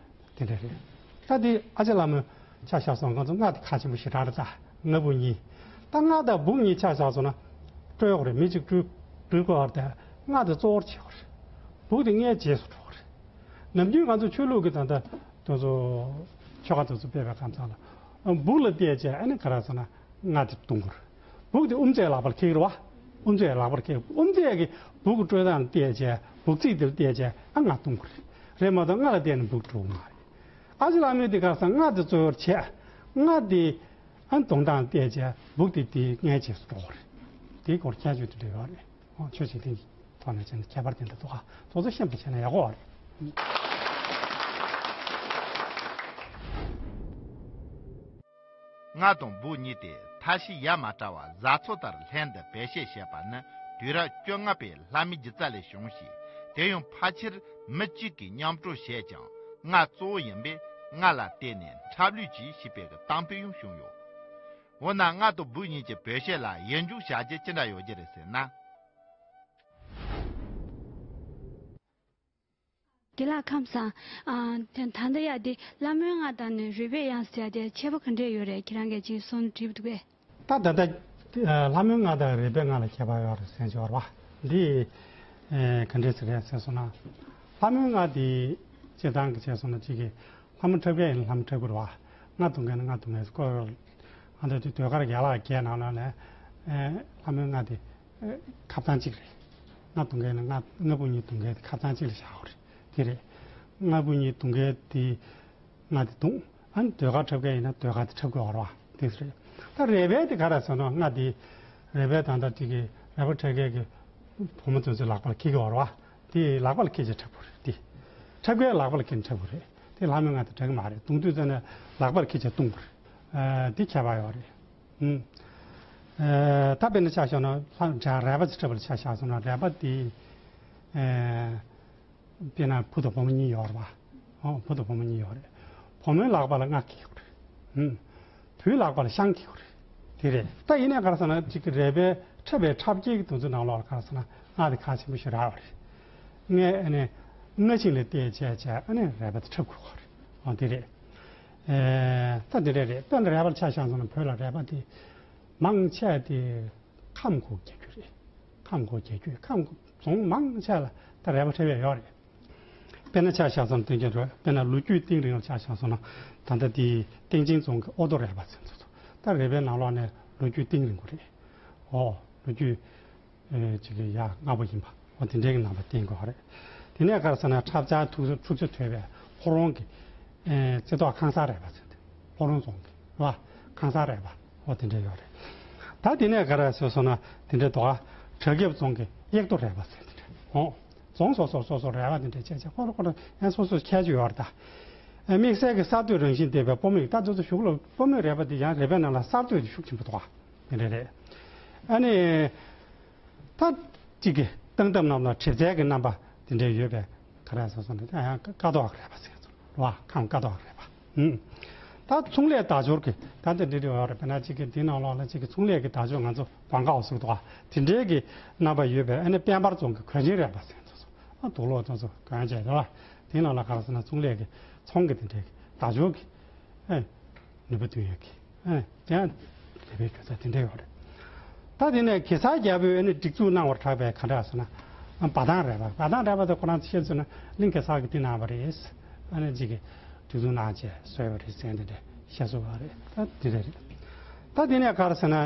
དེ་འདྲ་རེད། ད་དེ་ཨ་ཅེ་ལྷ་མོའི་ཆ་བཞག་སོང་། ང་ཚོ་ལྔ་དེ་ཁག་ཆེན་པོ་ཞེ་དྲག་རེད། ད་ལྔ་བུ་གཉིས། ད་ལྔ་དང་བུ་གཉིས་ཆ་བཞག་སོང་ན་སྤྲོད་ཡོད་རེད། མི་གཅིག་སྤྲུལ་སྤྲུལ་དགོས་རེད། དེ་ལྔ་དེ་གཙོ་བོར་བྱེད་དགོས་རེད། བུ་དེ་ལྔའི་རྗེས་སུ་འགྲོ་དགོས་རེད། ནམ་རྒྱུན་ང་ཚོ་ཆོས་ལུགས་ཀྱི་ད་ལྟ་དེ་ཚོ་ཆོ་ག་དེ་ཚོ་སྤེལ་བའི་སྐབས་ལ་ཨ་བུ་ལ་བལྟས་བྱས་ཨ་ནི་ག་རེ་ཟེར་ན་ལྔ་དེ་བརྡུང་དགོས་རེད། བུ་དེ་དབུ་མཛད་ལག་པར་འཁྱེར་གྱི་རེད་པ། དབུ་མཛད་ལག་པར་འཁྱེར། དབུ་མཛད་ཀྱི་བུ་གི་སྤྲོད་སྟངས་བལྟས་བྱས་བུ་རྩིས་དེ་ལ་བལྟས་བྱས་ཨ་ལྔ་བརྡུང་དགོས་རེད། རེད་མ་གཏོགས་ལྔ་ལ་བལྟས་ནས་བུ་འགྲོ་གི་མ་རེད། ཨ་ཅེ་ལྷ་མོས་དེ་ག་རེ་ཟེར་ན་ལྔ་དེ་གཙོ་བོར་བྱས། ལྔ་དེ་ཨ་བརྡུང་སྟངས་བལྟས་བྱས་བུ་དེ་དེའི་ལྔའི་རྗེས་སུ་འགྲོ་གི་རེད། དེའི་སྐོར་ཁྱད་ཆོས་དེ་འདྲ་ཡོད་རེད། ཨོ། ཆོས་བྱེད་མཁན་གྱི་ཐོག་ནས་བྱས་ན་ཁྱད་པར་དེ་འདྲ་འདུག་ག་དེ་ཚོ་ཤེས་པ་བྱས་ན་ཡག་པོ་རེད། ལྔ་དང་བུ་གཉིས་དེ་མཐའ་བཞི་ཡ་མ་བྲལ་བར་བཟའ་ཚོ་ལྟར་ལྷན་དུ་བེད་སྤྱོད་བྱེད་པ་ནི་དུས་རབས་བཅོ་ལྔ་པའི་ལྷ་མོའི་སྒྱུ་རྩལ་ལས་བྱུང་ཞིང་། དེ་ཡང་ཕལ་ཆེར་མི་གཅིག་གིས་མཉམ་སྤྲོ་བྱས་ཀྱང་ལྔ་གཙོ་བོ་ཡིན་པས་ལྔ་ལ་བརྟེན་ནས་འཁྲབ་ལུས་ཀྱིས་ཞེས་པའི་གཏམ་དཔེ་ཡང་བྱུང་ཡོད། འོ་ན་ལྔ་དང་བུ་གཉིས་ཀྱི་བེད་སྤྱོད་ལ་ཡིག་འཇུག་བྱ་རྒྱུ་ཅི་འདྲ་ཡོད་རྒྱུ་རེད་ཟེར་ན། དགེ་ལགས་ཁམས་བཟང་། ཨ་དེ་ད་ལྟ་ཡ་དེ་ལྷ་མོའི་ལྔ་དང་ནི་རོལ་པའི་དབྱངས་ཟེར་ཡ་དེ་ཁྱད་པར་ག་འདྲས་ཡོད་རེད། ཁྱེད་རང་གིས་ཅིག་གསུང་དྲིས་འདུག་པས། ད་ད་ལྟ་ལྷ་མོའི་ལྔ་དང་རོལ་པའི་ལྔ་ལ་ཁྱད་པར་ཡོད་རེད་ཟེར་གྱི་ཡོད་རེད་པ། འདི་ག་འདྲས་ཟེར་རེད་ཟེར་སོང་ན། ལྷ་མོའི་ལྔ་དེ་སྤྱིར་བཏང་གི་བྱས་སོང་ན་གཅིག་གི་ལྷ་མོ་འཁྲབ་མཁན་ཡིན་ན་ལྷ་མོ་འཁྲབ་དགོས་རེད་པ། ལྔ་བརྡུང་མཁན་ཡིན་ན་ལྔ་བརྡུང་མཁན་ཡིན་དགོས་རེད། ཨ་ད་དེ་ཟློས་གར་ཡན་ལག་བརྒྱད་ནང་ལ་ནས་ལྷ་མོའི་ལྔ་དེ་ཁ་གཏང་གཅིག་རེད། ལྔ་བརྡུང་མཁན་ཡིན་ན་ལྔ་ལྔ་བུ་གཉིས་བརྡུང་མཁན་དེ་ཁ་གཏང་གཅིག་ལ་བཞག་དགོས་རེད། དེ་རེད། ལྔ་བུ་གཉིས་བརྡུང་མཁན་དེ་ལྔ་དེ་བརྡུང་། ཨ་ནི་ཟློས་གར་འཁྲབ་མཁན་ཡིན་ན་ཟློས་གར་དེ་འཁྲབ་དགོས་རེད་པ། དེ་རེད། ད་རོལ་པའི་དེ་ག་རེ་ཟེར་ན་ལྔ་དེ་རོལ་པའི་ད་ལྟ་དེ་གི་རོལ་པ་འཁྲབ་མཁན་གྱི་བུ་མོ་དེ་ཚོའི་ལག་པ་ལ་འཁྱེར་གྱི་ཡོད་རེད་པ། དེ་ལག་པ་ལ་འཁྱེར་བྱས་འཁྲབ་དགོས་རེད། དེ་འཁྲབ་མཁན་ལག་པ་ལ་འཁྱེར་ནས་འཁྲབ་དགོས་རེད། དེ་ལྷ་མོའི་ལྔ་དང་འདྲ་གི་མ་རེད། བརྡུང་དུས་ཙམ་ནས་ལག་པ་ལ་འཁྱེར་བྱས་བརྡུང་དགོས་རེད། ཨ་དེ་ཁྱད་པར་ཡོད་རེད། ཨུམ། ཨ་ད་དཔེར་ན་ཆ་བཞག་ན་ལྷ་འདྲ་རོལ་པ་ཅིག་འཁྲབ་པ་ལ་ཆ་བཞག་སོང་ན་རོལ་པ་དེ་ཨ། དཔེར་ན་བུ་དང་བུ་མོ་གཉིས་ཡོད་རེད་པ། ཨོ་བུ་དང་བུ་མོ་གཉིས་ཡོད་རེད། བུ་མོའི་ལག་པ་ལ་ལྔ་འཁྱེར་དགོས་རེད། ཨུམ། བུའི་ལག་པ་ལ་ཤངས་འཁྱེར་དགོས་རེད། དེ་རེད། ད་ཡིན་ནའི་ག་རེ་ཟེར་ན་གཅིག་གི་རོལ་པའི་འཁྲབ་པའི་འཁྲབ་ཁྱེར་གྱི་དེ་ཚོའི་ནང་ལོགས་ལ་ག་རེ་ཟེར་ན་ལྔ་དེ་ཁག་ཆེན་པོ་ཞིག་རག་ཡོད་རེད། ལྔའི་ཨ་ནི་ སྔ་ཕྱི་ལ་བལྟས་བྱས་བྱས་ཨ་ནི་རས་པ་དེ་འཁྲབ་དགོས་པ་རེད། ཨོ་དེ་རེད། ཨེ་ད་དེ་འདྲ་རེད། དཔེར་ན་རས་པ་ཆ་བཞག་སོང་ན་བོད་ལ་རས་པ་དེ་མང་ཆེ་དེ་ཁམས་ཁུལ་རྒྱག་རྒྱུ་རེད། ཁམས་ཁུལ་རྒྱག་རྒྱུ། ཁམས་ཁུལ་རྫོང་མང་ཆེ་ལ་ད་རས་པ་འཁྲབ་ཡས་ཡོད་རེད། དཔེར་ན་ཆ་བཞག་སོང་ན་དེ་འདྲ་རེད། དཔེར་ན་ལོ་རྒྱུས་གཏིང་རིང་ལ་ཆ་བཞག་སོང་ན་ད་ལྟ་དེ་སྟེང་ཆེན་རྫོང་གི་ཨོ་ཏོ་རས་པ་ཟེར་ཚོ་ཚོ་ད་རས་པའི་ནང་ལོགས་ནས་ལོ་རྒྱུས་གཏིང་རིང་པོ་རེད། ཨོ་ལོ་རྒྱུས། ཨེ་ཅིག་གི་ཡ་སྔ་པོ་ཡིན་པ་འོ་དེ་འདྲའི་གི་རྣམ་པ་བསྟན་དགོས་པ་རེད། དེ་ནས་ག་རེ་ཟེར་ན་འཁྲབ་ཆ་འཁྲུག་འཁྲུག་ཆ་དོད་པའི་ཕོ་བྲང་གི་ཨེ་རྩེ་ཐོག་ཁང་གསར་རས་པ་ཟེར་ཏེ་ཕོ་བྲང་རྫོང་གི་རེད་པ། ཁང་གསར་རས་པ་འོ་དེ་འདྲ་ཡོད་རེད། ད་དེ་ནས་ག་རེ་ཟེར་སོང་ན་དེ་འདྲའི་དོ་ག་བྲག་རྒྱབ་རྫོང་གི་གཡག་རྡོ་རས་པ་ཟེར་དེ་འདྲ་འོ་རྫོང་སོ་སོར་སོ་སོར་རས་པ་དེ་འདྲ་བྱས་བྱས་ཁོ་ར་ཁོ་ར་ཡང་སོ་སོར་ཁྱད་ཆོས་ཡོད་རེད་ད། ཨེ་དམིགས་བསལ་གྱི་གསར་གཏོད་རང་བཞིན་ལྡན་པའི་སྤོ་མོའི་ད་དེ་ཚོ་གཞུག་ལ་སྤོ་མོའི་རས་པ་དེ་ཡང་རས་པའི་ནང་ལ་གསར་གཏོད་དེ་ཤུགས་ཆེན་པོ་འདུག་ག་དེ་འདྲ་རེད། ཨ་ནི། ད་གཅིག་གི་སྟངས་སྟབས་རྣམས་ལ་གྲིབ་རྩལ་གྱི་རྣམ་པ་དེ་འདྲ་ཡོད་པས་ག་རེ་ཟེར་སོང་ན་ཡང་ཀ་རྡོ་ཨག་རས་པ་ཟེར་ཚོ་རེད་པ། ཁམས་ཀ་རྡོ་ཨག་རས་པ། ཨུམ། ད་ཚོང་ལས་བརྡ་སྦྱོར་གྱི་ད་འདི་འདྲ་རེད་པ། དཔེར་ན་གཅིག་གི་འདི་ནང་ལོགས་ལ་གཅིག་གི་ཚོང་ལས་ཀྱི་བརྡ་སྦྱོར་ང་ཚོ་ཀོང་ཀའོ་ཟེར་འདུག་ག་དེ་འདྲའི་གི་རྣམ་པ་ཡོད་པས་ཨ་ནི་དཔལ་འབར་རྫོང་གི་གོས་ཆེན་རས་པ་ཟེར་ཚོ་ཚོ་ཨ་དུག་ལོག་ཚོ་ཚོ་གོན་བྱས་རེད་པ། དེ་ནང་ལ་ག་རེ་ཟེར་ན་ཚོང་ལས་ཀྱི་ཚོང་གི་དེ་འདྲའི་གི་བརྡ་སྦྱོར་གྱི་ཨ་ནུས་པ་ཐོན་ཡག་གི། ཨ་དེ་ཡང་རས་པའི་སྒྱུ་རྩལ་དེ་འདྲ་ཡོད་རེད། ད་དེ་ནས་གེ་སར་རྒྱལ་པོས་ཨ་ནི་སྒྲིག་འཛུགས་གནང་བར་གྲགས་པའི་ག་འདྲ་ཟེར་ན། འབའ་ཐང་རས་པ། འབའ་ཐང་རས་པ་དེ་ཁོ་རང་ཚོ་བཤད་ཚུལ་ན་གླིང་གེ་སར་གྱིས་དེ་གནང་བ་རེད། ཨ་ནི་གཅིག་གིས་སྒྲིག་འཛུགས་གནང་བྱས་བཟོས་པ་རེད་ཟེར་འདི་འདྲ་བཤད་སྲོལ་ཡོད་རེད། ད་དེ་འདྲ་རེད། ད་དེ་ནས་ག་རེ་ཟེར་ན།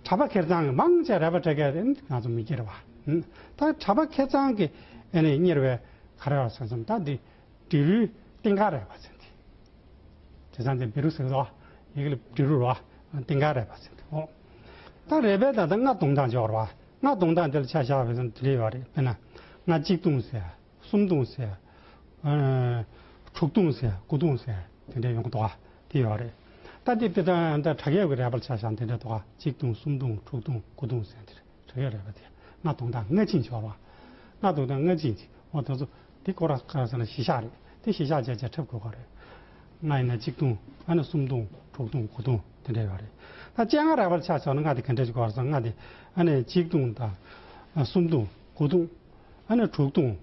གྲྭ་པ་ཁེར་རྐྱང་གི་མང་ཆེ་རས་པ་འཁྲབ་མཁན་དེ་ང་ཚོ་མི་སྒེར་བ། ད་གྲྭ་པ་ཁེར་རྐྱང་གི་ཨ་ནི་གཉེར་བའི་ག་རེ་ཡོད་ཟེར་སོང་ད་འདི། འབྲི་རུའི་ལྟེང་ཁ་རས་པ་ཟེར་ཏེ། དེ་ཙང་དེ་འབྲི་རུ་ཟེར་གི་འདུག་པ། ཡི་གེ་ལ་འབྲི་རུ་རེད་པ། ལྟེང་ཁ་རས་པ་ཟེར་ཏེ། འོ། ད་རས་པའི་ད་ལྟ་རྔ་བརྡུང་སྟངས་ཅིག་ཡོད་རེད་པ། རྔ་བརྡུང་སྟངས་དེ་ལ་ཆ་བཞག་པ་ཡིན་ན་དེ་འདྲ་ཡོད་རེད། དཔེར་ན། རྔ་གཅིག་བརྡུངས་ཟེར། གསུམ་བརྡུངས་ཟེར། ཨ། དྲུག་བརྡུངས་ཟེར། དགུ་བརྡུངས་ཟེར། དེ་འདྲ་ཡོང་གི་འདུག་པ། དེ་ཡོད་རེད། ད་དེ་དཔེ་ད་ད་དྲ་རྒྱའི་རས་པ་ལ་ཆ་བཞག་ན་དེ་འདྲ་འདུག་པ། གཅིག་བརྡུངས། གསུམ་བརྡུངས། དྲུག་བརྡུངས། དགུ་བརྡུངས་ཟེར་དེ་རེད། དྲ་རྒྱའི་རས་པ་དེ། རྔ་བརྡུང་སྟངས་སྔ་ཕྱི་ཡོད་རེད་པ། རྔ་བརྡུང་སྟངས་སྔ་ཕྱི་ཅིག་འོ་དེ་ཚོ་དེ་ཁོ་རང་ག་རེ་ཟེར་ན་གཞི་བཞག་རེད། དེ་གཞི་བཞག་བྱས་བྱས་འཁྲབ་དགོས་པ་རེད། རྔ་ཡིན་ན་གཅིག་བརྡུངས། ཨ་ནི་གསུམ་བརྡུངས། དྲུག་བརྡུངས། དགུ་བརྡུངས། དེ་འདྲ་ཡོད་རེད། ད་སྤྱན་སྔ་རས་པ་ལ་ཆ་བཞག་ན་རྔ་དེ་ག་འདྲ་ཞིག་དགོས་རེད་ཟེར་ན། རྔ་དེ་ཨ་ནི་གཅིག་བརྡུངས་དང་། ཨ། གསུམ་བརྡུངས། དགུ་བརྡུངས། ཨ་ནི་དྲུག་བརྡུངས།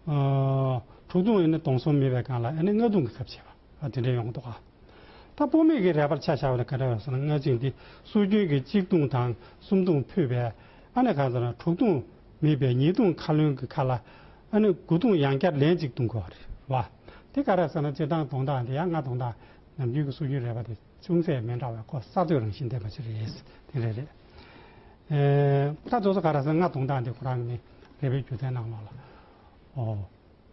ཨ། དྲུག་བརྡུངས་ཡིན་ན་སྡོང་གསུམ་མེད་པའི་སྒང་ལ་ཨ་ནི་རྔ་བརྡུངས་ཀྱི་ཚབ་བྱེད་པ། ཨ། དེ་འདྲ་ཡོང་གི་འདུག་ག་ད་སྤོ་མོའི་གི་རས་པ་ལ་ཆ་བཞག་པ་ན་ག་འདྲ་ཡོད་ཟེར་ན། རྔ་ཆེན་འདི་སྲོལ་རྒྱུན་གྱི་གཅིག་བརྡུངས་དང་གསུམ་བརྡུངས་ཕུད་པའི། ཨ་ནི་གང་ཟེར་ན་དྲུག་བརྡུངས་མེད་པའི་ཉིས་བརྡུངས་ཁ་ལོན་གྱི་ཁ་ལ། ཨ་ནི་དགུ་བརྡུངས་ཡང་བསྐྱར་ལན་གཅིག་བརྡུང་དགོས་པ་རེད་པ། དེ་ག་རེ་ཟེར་ན་སྤྱིར་བཏང་བརྡུང་སྟངས་དེ་ཡང་རྔ་བརྡུང་སྟངས་ནམ་རྒྱུན་གྱི་སྲོལ་རྒྱུན་རས་པ་དེ་ཅུང་ཟད་མི་འདྲ་བའི་ཁོ་གསར་གཏོད་རང་བཞིན་ལྡན་པ་ཞིག་རེད། དེ་འདྲ་རེད། ཨེ། ད་དེ་ཚོ་ག་རེ་ཟེར་ན་རྔ་བརྡུང་སྟངས་དེ་ཁོ་རང་གི་ནི་རས་པའི་སྒྱུ་རྩལ་ནང་ལོགས་ལ། ཨོ།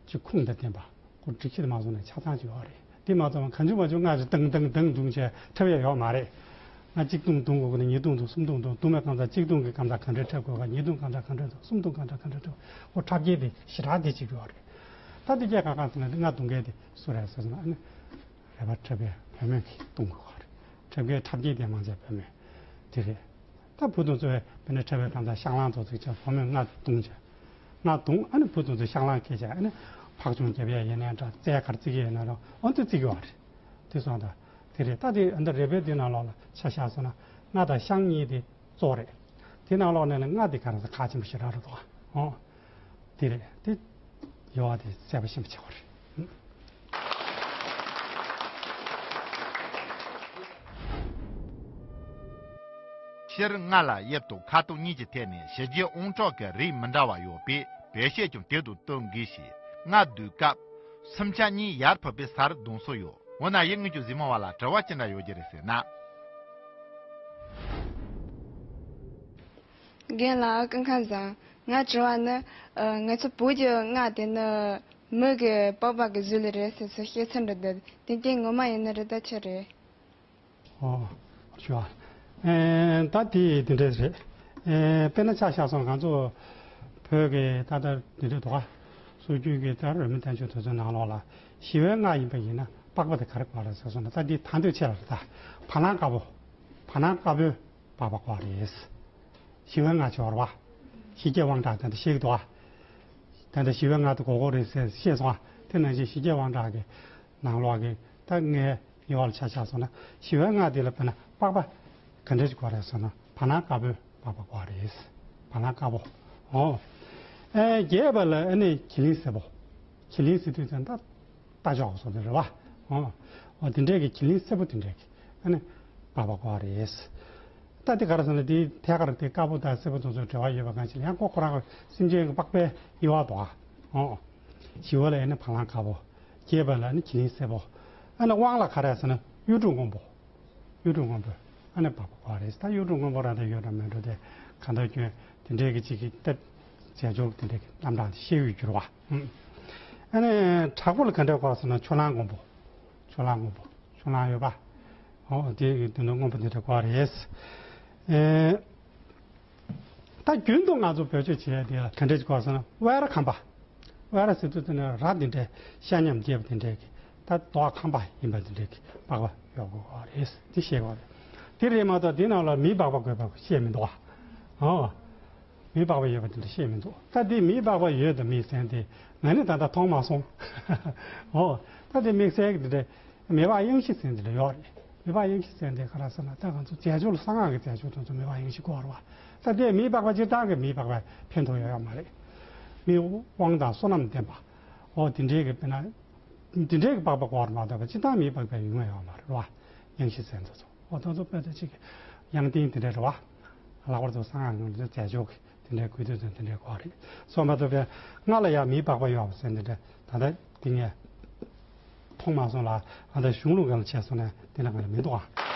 ཅིག་ཁུངས་དང་ལྡན་པ། ཁོ་སྒྲིག་གཞི་དེ་མ་བཟུང་ནས་ཆ་ཚང་ཅིག་ཡོད་རེད། དེ་མ་ཚང་བ་གང་བྱུང་མ་བྱུང་རྔ་ཞིག་ཏང་ཏང་ཏང་བརྡུངས་བྱས་འཁྲབ་ཡས་ཡོད་མ་རེད། རྔ་གཅིག་བརྡུངས་བརྡུང་དགོས་ཀྱི་ན་ཉིས་བརྡུངས་བརྡུངས། གསུམ་བརྡུངས་བརྡུངས། བརྡུངས་པའི་སྒང་ཚང་གཅིག་བརྡུངས་ཀྱི་སྒང་ཚང་ག་འདྲ་འཁྲབ་དགོས་ག་ཉིས་བརྡུངས་སྒང་ཚང་ག་འདྲ་འཁྲབ། གསུམ་བརྡུངས་སྒང་ཚང་ག་འདྲ་འཁྲབ། ཁོ་འཁྲབ་ཀྱི་དེ་ཞེ་དྲག་དེ་གཅིག་ཡོད་རེད། ད་དེ་སྐད་ག་གང་ཟེར་ན་དེ་རྔ་བརྡུང་མཁན་དེ་སུ་རེད་ཟེར་སོང་ན། ཨ་ནི་རས་པ་འཁྲབ་པའི་བུ་མོས་ཀྱིས་བརྡུང་དགོས་ག་རེད། འཁྲབ་མཁན་འཁྲབ་ཀྱི་དེ་མང་ཆེ་བུ་མོས་དེ་རེད། ད་བུ་དང་ཚོས་དཔེར་ན་འཁྲབ་པའི་སྒང་ཚང་ཤག་ལང་ཚོ་ཚིག་ཆ་བུ་མོས་རྔ་བརྡུངས་བྱས། རྔ་བརྡུངས། ཨ་ནི་བུ་དང་ཚོས་ཤག་ལང་ཁྱེར་བྱས། ཨ་ནི་ཕག་ཆུང་རྒྱབ་ཡས་ཡིན་ནའི་འདྲ། རྩལ་ག་རེ་རྩེ་གི་ཡོད་ན་རུང་ཨ་ནི་རྩེ་གི་ཡོད་རེད། དེ་སོང་ད་དེ་རེད། ད་དེ་ཨ་ནི་རས་པའི་དེ་ནང་ལོགས་ལ་ཆ་བཞག་སོང་ན་རྔ་དང་ཤག་གཉིས་དེ་གཙོ་བོ་རེད། དེ་ནང་ལོགས་ནས་ནི་རྔ་དེ་ག་རེ་ཟེར་ཁག་ཆེན་པོ་ཞེ་དྲག་རེད་དོ། ཨོ། དེ་རེད། དེ་ཡོད་པ་དེ་གསལ་པོ་ཤེས་པ་བྱེད་དགོས་རེད། སྤྱིར་རྔ་ལ་དབྱིབས་དང་ཁ་དོག་གཉིས་ཀྱི་ཐད་ནས་ཕྱི་རྒྱལ་དབང་དྲག་གི་རིགས་མི་འདྲ་བ་ཡོད་པས་བེད་སྤྱོད་ཀྱང་དེ་དང་བསྟུན་དགོས་ཞེས། རྔ་བརྡུང་སྐབས་སུམ་ཆ་གཉིས་ཡར་ཕུད་པའི་སར་བརྡུང་སྲོལ་ཡོད། འོ་ན་ཡུལ་དངོས་ཀྱི་གཟིགས་མོ་བ་ལ་དྲི་བ་ཅི་འདྲ་ཡོད་ཀྱི་རེད་ཟེར་ན། རྒན་ལགས་སྐུ་ཁམས་བཟང་། ངའི་དྲི་བ་ནི། ཨ། ང་ཚོ་བོད་ཀྱི་རྔ་དེ་ནི་མི་གི་པགས་པ་གི་བཟོ་ལས་རེད་ཟེར་ཚུལ་བཤད་ཚུལ་འདྲ་འདུག་དེ་དེ་ངོ་མ་ཡིན་ནི་རེད་ད་ཆི་རེད། ཨོ། ཞུ་བ། ཨེ། ད་དེ་དེ་འདྲ་རེད། ཨེ། དཔེར་ན་ཆ་བཞག་སོང་ང་ཚོ་བོད་ཀྱི་ད་ལྟ་འདི་འདྲ་འདུག་ག་སྲོལ་རྒྱུན་གྱི་ད་རོལ་མོའི་བསྟན་བཅོས་དེ་ཚོའི་ནང་ལོགས་ལ་ཞི་བའི་རྔ་ཡིན་པ་ཡིན་ན་པགས་པ་དེ་ག་རེ་དགོས་རེད་ཟེར་སོང་ན། ད་འདི་ད་འདོད་ཆེ་ལ་རེད། ད་བ་ལང་དཀར་པོ། བ་ལང་དཀར་པོའི་པགས་པ་དགོས་རེད། ཞི་བའི་རྔ་ཅིག་ཡོད་རེད་པ། ཞི་རྒྱས་དབང་དྲག་དེ་འདྲ་བཤད་ཀྱི་འདུག་ག་དེ་འདྲ་ཞི་བའི་རྔ་དེ་དགོས་དགོས་རེད་ཟེར་བཤད་སོང་ང་། དེ་ནང་བཞིན་ཞི་རྒྱས་དབང་དྲག་གི་ནང་ལོགས་ཀྱི་ད་ངའི་ཡོད་ལ་ཆ་བཞག་སོང་ན་ཞི་བའི་རྔ་དེ་ལ་དཔེར་ན་པགས་པ་ག་འདྲ་ཞིག་དགོས་རེད་ཟེར་ན་བ་ལང་དཀར་པོའི་པགས་པ་དགོས་རེད། བ་ལང་དཀར་པོ། ཨོ། ཨེ། རྒྱས་པ་ལ་ཨ་ནི་གྱི་ལིང་སེར་པོ། གྱི་ལིང་ཟེར་དུས་ཙམ་ད་ལྟ་ཆོག་སོགས་དེ་རེད་བ། ཨོ། ཨོ་དེ་འདྲས་ཀྱི་གྱི་ལིང་སེར་པོ་དེ་འདྲས་ཀྱི་ཨ་ནི་པགས་པ་དགོས་པ་རེད། ད་དེ་ག་རེ་ཟེར་ན་དེའི་ཐད་ཀར་དེ་དཀར་པོ་དང་སེར་པོ་དེ་ཚོ་འབྲེལ་བ་ཡོད་པ་གང་ཞིག་ལ་ཡང་ཁོ་ཁོ་རང་གི་སེམས་ཅན་གྱི་པགས་པའི་དབྱེ་བ་དོ། ཨོ། བཞི་པ་ལ་ཨ་ནི་བ་ལང་དཀར་པོ། བརྒྱད་པ་ལ་ཨ་ནི་གྱི་ལིང་སེར་པོ། ཨ་ནི་དབང་ལ་ག་རེ་ཟེར་ན་གཡུ་འབྲུག་སྔོན་པོ། གཡུ་འབྲུག་སྔོན་པོ། ཨ་ནི་པགས་པ་དགོས་པ་རེད། ད་གཡུ་འབྲུག་སྔོན་པོ་རང་དང་ཡོད་དང་མེད་འགྲོ་དེ་གང་ལྟར་སྐྱོན་དེ་འདྲས་ཀྱི་གཅིག་གི་ལྟ་རྫས་སྦྱོར་དེ་འདྲས་ཀྱི་རྣམ་གྲངས་དེ་ཤེས་ཡོད་འགྱུར་བ། ཨུམ། ཨ་ནི་དྲག་པོ་ལ་ག་འདྲས་དགོས་ཟེར་ན་ཆུ་གླང་སྔོན་པོ། ཆུ་གླང་སྔོན་པོ། ཆུ་གླང་ཡོད་པ། ཨོ་དེ་གི་དོན་དུ་སྔོན་པོ་དེ་འདྲས་དགོས་པ་རེད། ཨེ། ད་རྒྱུན་དུ་ང་ཚོ་བེད་སྤྱོད་བྱེད་ཡ་དེ་ལ་ག་འདྲས་ཅིག་དགོས་ཟེར་ན་ཝེ་ར་ཁམ་པ། ཝེ་ར་ཟེར་དུས་དེ་ནི་ར་འདི་འདྲས་ཤ་མཉམ་རྒྱས་པ་དེ་འདྲས་ཀྱི་ད་རྡོ་ཁམ་པ་ཡིན་པ་དེ་འདྲས་ཀྱི་པགས་པ་ཡོད་དགོས་རེད། དེ་ཤེས་དགོས་རེད། དེ་རེད་མ་གཏོགས་དེ་ནང་ལ་མིའི་པགས་པ་དགོས་པ་ཤེས་མི་འདུག་ཨ། ཨོ། མིའི་པགས་པ་ཡོད་པ་དེ་འདྲ་ཤེས་མི་འདུག་ད་དེ་མིའི་པགས་པ་ཡོད་དང་མེད་ཟེར་དེ་ང་ནི་ད་ལྟ་མཐོང་མ་སོང་། ཨོ། ད་དེ་དམིགས་བསལ་གྱི་དེ་འདྲས་མེ་པགས་གཡང་གཞི་ཟེར་དེ་འདྲ་ཡོད་རེད། མེ་པགས་གཡང་གཞི་ཟེར་དེ་ག་རེ་ཟེར་ན་ད་ང་ཚོ་རྫས་སྦྱོར་ལ་གསང་སྔགས་ཀྱི་རྫས་སྦྱོར་དེ་ཚོ་མེ་པགས་གཡང་གཞི་དགོས་རེད་བ། ད་དེ་མིའི་པགས་པ་སྤྱིར་བཏང་གི་མིའི་པགས་པ་ཕན་ཐོགས་ཡོད་ཡོད་མ་རེད། མིའི་དབང་དང་བསོད་ནམས་ལྡན་པ། ཨོ་དེ་འདྲའི་གི་དཔེར་ན། དེ་འདྲའི་གི་པགས་པ་དགོས་རེད་མ་གཏོགས་པ་སྤྱིར་བཏང་མིའི་པགས་པའི་ཡོང་ཡ་ཡོད་མ་རེད་བ། གཡང་གཞི་ཟེར་དེ་ཚོ་ཨོ་དེ་ཚོ་དཔེ་དེ་གཅིག་གི་གཡང་ལྡན་དེ་འདྲ་རེད་བ། ལྷག་པར་དུ་གསང་སྔགས་ཀྱི་རྫས་སྦྱོར་གྱི་དེ་འདྲའི་དགོས་དུས་ཙམ་དེ་འདྲའི་དགོས་རེད། སོ་མ་གཏོགས་པའི་ང་ལ་ཡང་མིའི་པགས་པ་ཡོད་པ་ཟེར་འདི་འདྲ་ད་ལྟ་དེ་ངས་མཐོང་མ་སོང་ལ་ཨ་ད་གཞུང་ལུགས་སྒང་ལ་བྱས་སོང་ན་དེ་འདྲ་ང་ལ་མི་འདུག་ཨ།